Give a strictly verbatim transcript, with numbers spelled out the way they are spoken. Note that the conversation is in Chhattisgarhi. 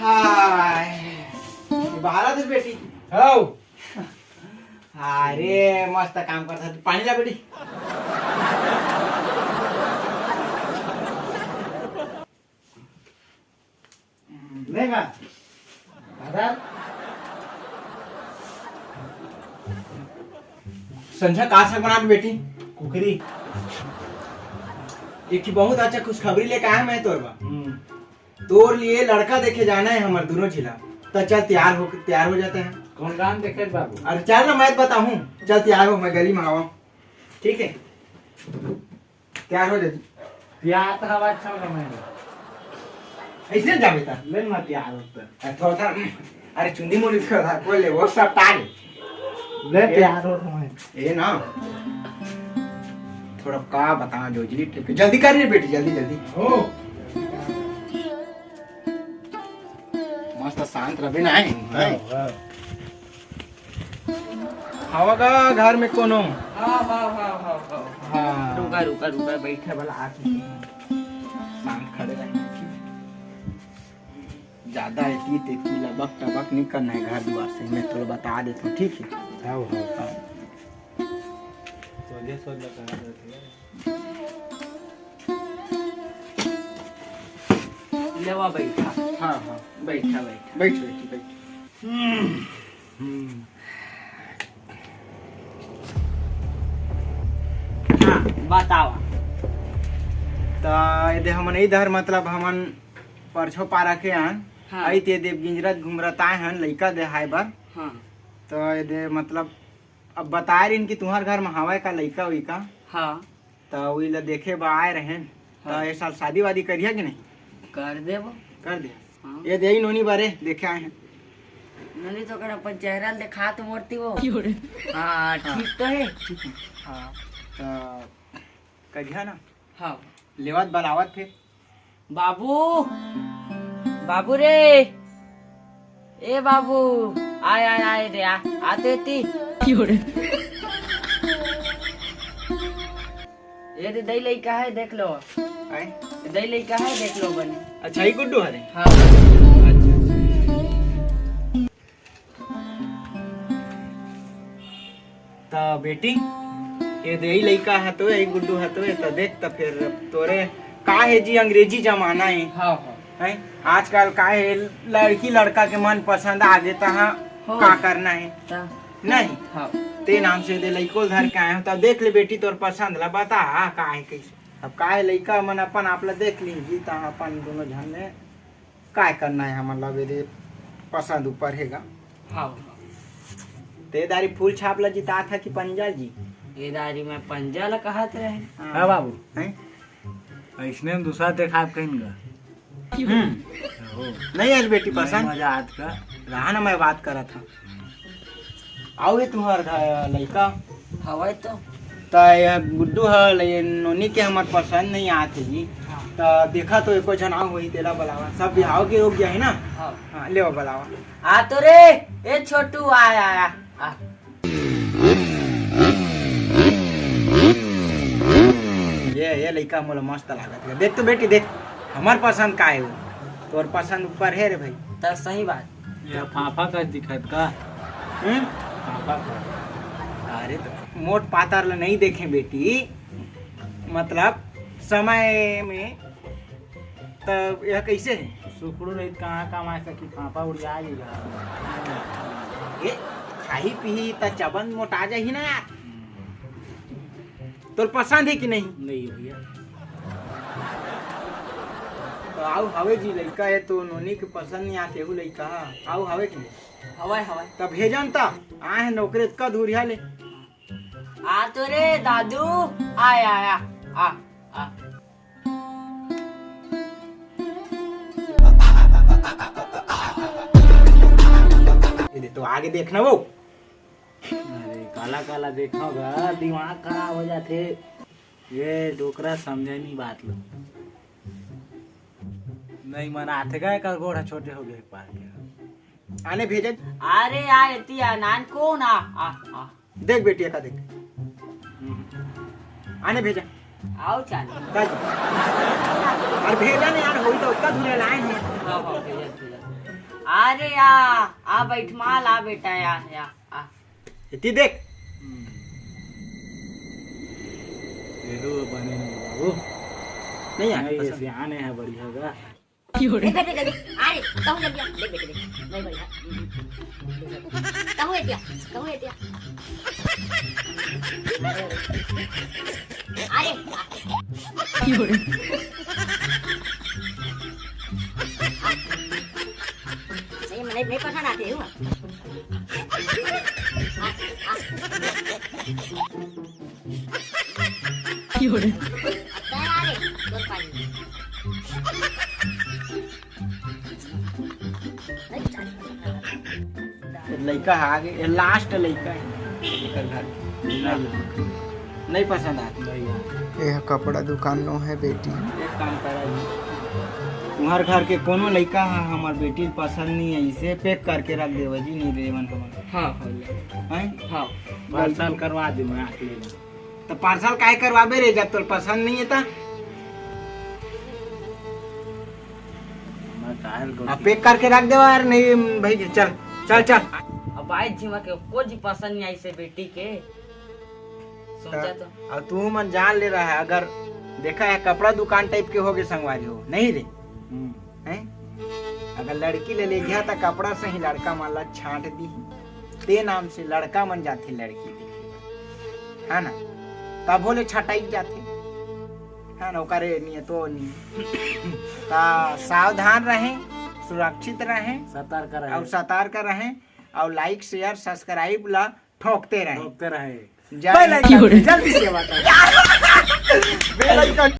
हाय, ये बाहर आ तो बेटी। हाउ। अरे, मस्त काम करता है। पानी ला बेटी। लेगा। आधार। संझा का साग बना बेटी? कुकरी। एक ही बहुत अच्छा खुशखबरी लेके आया मैं तोर बर। हम्म। तोर लिए लड़का देखे जाना है हमर दोनों झिला। तो चल तैयार हो, तैयार हो जाते हैं। कौन गांव देखे बाबू? अरे चल ना, मैं तो बताऊं। चल तैयार हो, मैं गली में आवा। ठीक है, तैयार हो जा। तैयार तो हवा अच्छा लगा मैं। ऐसे जाबे ता। ले ना तैयार हो तो। अरे थोड़ा सा, अरे चुंदी मुड़ी थोड़ा सा खोल ले, वो सब टाल। ले ए, तैयार हो तो मैं। ए ना। थोड़ा का बता जोजली, ठीक है। जल्दी कर रे बेटी, जल्दी, जल्दी। हो। मस्त शांत रहे ना, हैं? हाँ, हाँ। हवा का घर में कोनो? हाँ, हाँ, हाँ, हाँ, हाँ। हाँ। रुका, रुका, रुका, बैठे वाला आके। शांत खड़े रहना। ज्यादा एती तेती लबक टबक नहीं करना है घर दुआर से, मैं तोला बता देता हूँ, ठीक है? हाँ, हाँ। हाँ। सोझे सोझ लगा देते हैं। लेवा बैठा। हाँ, हाँ। बैठा, बैठा। बैठ, बैठ, बैठ। हम्म। हम्म। हाँ, बतावा। त एदे हमन इधर, मतलब, हमन परछो पारा के आन। हाँ। आई ते देव गिंजरत घुमरत आए हन लइका देहाय बर। हाँ। त एदे, मतलब, अब बताए रहिन कि तुंहर घर म हावय का लइका उइका। हाँ। त उही ला देखे बर आए रहेन। त हाँ। ए साल शादी वादी करिहा कि नहीं? कर देबो। कर दे। हाँ। ये दे ही नोनी बारे देखे आए हैं। नोनी तो कर अपन चेहरा ल देखा तो मोरती वो। क्यों रे? हाँ, हाँ। ठीक तो है। ठीक है। हाँ। त करिहा ना? हाँ। लेवत बलावत फिर। बाबू, बाबू रे, ए बाबू, आय, आय, आय रे, आ, आ तो एती। क्यों रे? ये दे दई लइका है, देख लो। आय? ये दई लइका है, देख लो बने। अच्छा, ये गुड्डू हरे? हाँ। अच्छा, अच्छा। त बेटी, ये दे ही लइका ह तो, यही गुड्डू ह तो, त देख त फिर तोरे का है जी, अंग्रेजी जमाना है। हाँ, हाँ। हैं? आजकल का है, लड़की लड़का के मन पसंद आ गे त हाँ, हो। का करना है? त नहीं। हाँ। ते नाम से दे लइको धर के आए हो, तब देख ले बेटी तोर पसंद ला बता, हाँ, का है कैसे। अब का है लइका मन अपन आप ला देख ली जी, त अपन दोनों झन में काय करना है हमन ला, बेदे पसंद ऊपर हे गा। हाँ, हाँ। ते दारी फूल छाप ला जितात हा कि पंजा जी? ये दारी मैं पंजा ला कहत रहे। हाँ। हाँ बाबू। हैं? ऐसने में दूसरा देखा आप कहीं गा। हम्म। हो। नहीं आज बेटी नहीं पसंद। मजा आत का। रहा ना, मैं बात करत हा। आऊ ये तुंहर घर लइका? हवय तो। त ये गुड्डू ह, ये नोनी के हमर पसंद नहीं आत हे जी। हाँ। त देखा तो एको झन आऊ होही, तेला बलावा। सब बिहाव के रुक गया है ना? हाँ। हाँ, लेवा बलावा। आ तो रे, ए छोटू, आ, आ, आ, आ। ये, ये लइका मोला मस्त लागत हे। देख तो बेटी, देख, हमर पसंद का है वो? तोर पसंद ऊपर है रे भाई। त सही बात। ये फाफा का दिखत का? हम्म? फाफा का। अरे तो मोट पातर ला नहीं देखे बेटी, मतलब समय में त यह कैसे है? सुखड़ू रहित कहाँ कमाए सकी, फाफा उड़िया जाएगा। ये खाही पीही त चबन मोटा जाही ना यार। तोर पसंद है कि नहीं? नहीं भैया। तो आऊ हवे जी लइका है तो नोनी के पसंद नहीं आते, वो लइका आऊ हवे कि नहीं? हवय, हवय। तब भेजन त आए हैं नौकरी का धुरिया ले। आ तो रे दादू, आ, आ, आ, आ, आ। ये दे तो आगे देखना वो। अरे काला काला देखा गा, दिमाग खराब हो जाथे। ये डोकरा समझे नहीं बात लो। नहीं मन आथे का, एकर गोड़ ह छोटे हो गए पार के। आने भेजत। अरे आ एती आ नान कोन आ, आ, आ। देख बेटी एका देख। आने भेजा। आओ चाल। दाजी। अरे भेजा नहीं यार, होई तो ओतका दूर लाइन है। हाँ, हाँ, भेजा, भेजा। अरे आ, आ बैठ माल, आ बेटा, आ, आ, आ। इति देख। एहू बने नहीं बाबू। नहीं यार, नहीं, ये पसंद। सियाने है, बढ़िया गा। देख बेटे, जल्दी। अरे, कहूँ जल्दी आ। देख बेटे, देख। नहीं बढ़िया। कहूँ एतिया, कहूँ एतिया। अरे। सही में नहीं, नहीं पसंद आते हुआ। लइका ह आगे, ये लास्ट लइका है एकर घर के। नहीं, नहीं पसंद आत। ये कपड़ा दुकान नो है बेटी। एक काम करा जी, तुम्हार घर के कोनो लइका ह हमर बेटी ल पसंद नहीं है, इसे पैक करके रख देवे जी, नहीं देवन हमन। हाँ, हाँ। हैं? हाँ। पार्सल करवा दे, मैं आके ले लूँ। तो पार्सल काहे करवाबे रे, जब तोर पसंद नहीं है ता? मैं काहे ल अब पैक करके रख देवा यार, नहीं भाई, चल, चल, चल। अब आए जीवा के कुछ पसंद नहीं आई से बेटी के। सोचा तो। अब तू मन जान ले रहा है, अगर देखा है कपड़ा दुकान टाइप के होगे संगवारी हो, नहीं रे? हम्म। हैं? अगर लड़की ले ले गया त कपड़ा से ही लड़का मन ला छांट दी, ते नाम से लड़का मन जाथे लड़की देखे, है ना? तब होले छटाई जाथे, है ना? ओकरे नियतो नहीं। ता सावधान रहें, सुरक्षित रहें, सतर्क रहें। और सतर्क रहें, और लाइक, शेयर, सब्सक्राइब ला ठोकते रहें। ठोकते रहें। जय बेल आइकन जल्दी से बता। बेल आइकन।